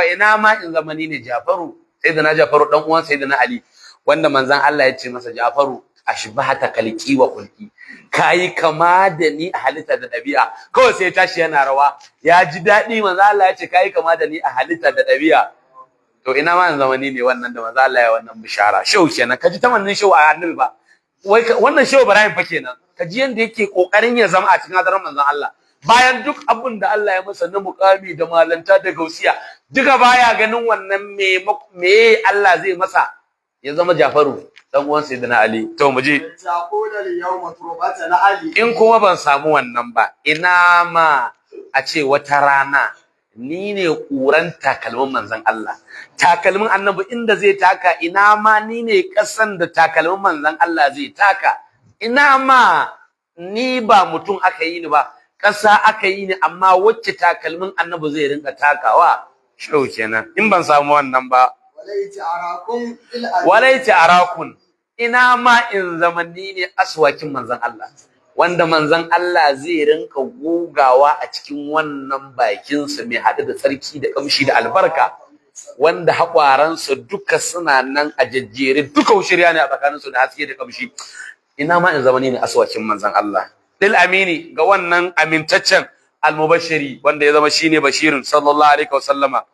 ba, ina ma in zama ni ne Jafaru, Sayyidina Jafaru, dan uwan Sayyidina Ali, wanda manzon Allah ya ce masa, "Jafaru, ashbahata khalqi wa khulqi, kayi kama da ni a halitta da ɗabi'a." Kawai sai ya tashi yana rawa, ya ji daɗi. Manzon Allah ya ce, "Kayi kama da ni a halitta da ɗabi'a." To ina ma in zama ni ne wannan da manzon Allah ya wannan bishara. Shehu kenan, kaji tamannin shehu a annabi ba. Wai wannan Shehu Ibrahim fa kenan, kaji yanda yake kokarin ya zama a cikin hadarin manzon Allah, bayan duk abin da Allah ya masa na mukami da malanta da gausiya duka, baya ganin wannan. Me Allah zai masa ya zama Jafaru, dan uwan Sayyidina Ali? To mu je. تكون اليوم تربة علي. In kuma ban samu wannan ba, ina ma a ce wata rana ni ne ƙuran takalmin manzon Allah, takalmin annabi inda zai taka. Ina ma ni ne ƙasan da takalmin manzon Allah zai taka. Ina ma ni ba mutum aka yi ni ba, ƙasa aka yi ni, amma wacce takalmin annabi zai rinka takawa. Shau kenan. In ban samu wannan ba, وليت أراكم بالأمين. وليت أراكم, ina ma in zama ni ne aswakin manzon Allah, wanda manzon Allah zai rinka gogawa a cikin wannan bakinsa mai haɗe da tsarki da kamshi da albarka, wanda haƙwaransa duka suna nan a jejjere, duka shirya ne a tsakaninsu da haske da kamshi. Ina ma in zama ni ne aswakin manzon Allah lil amini, ga wannan amintaccen, almubashiri, wanda ya zama shine bashirin, sallallahu alaihi wasallama.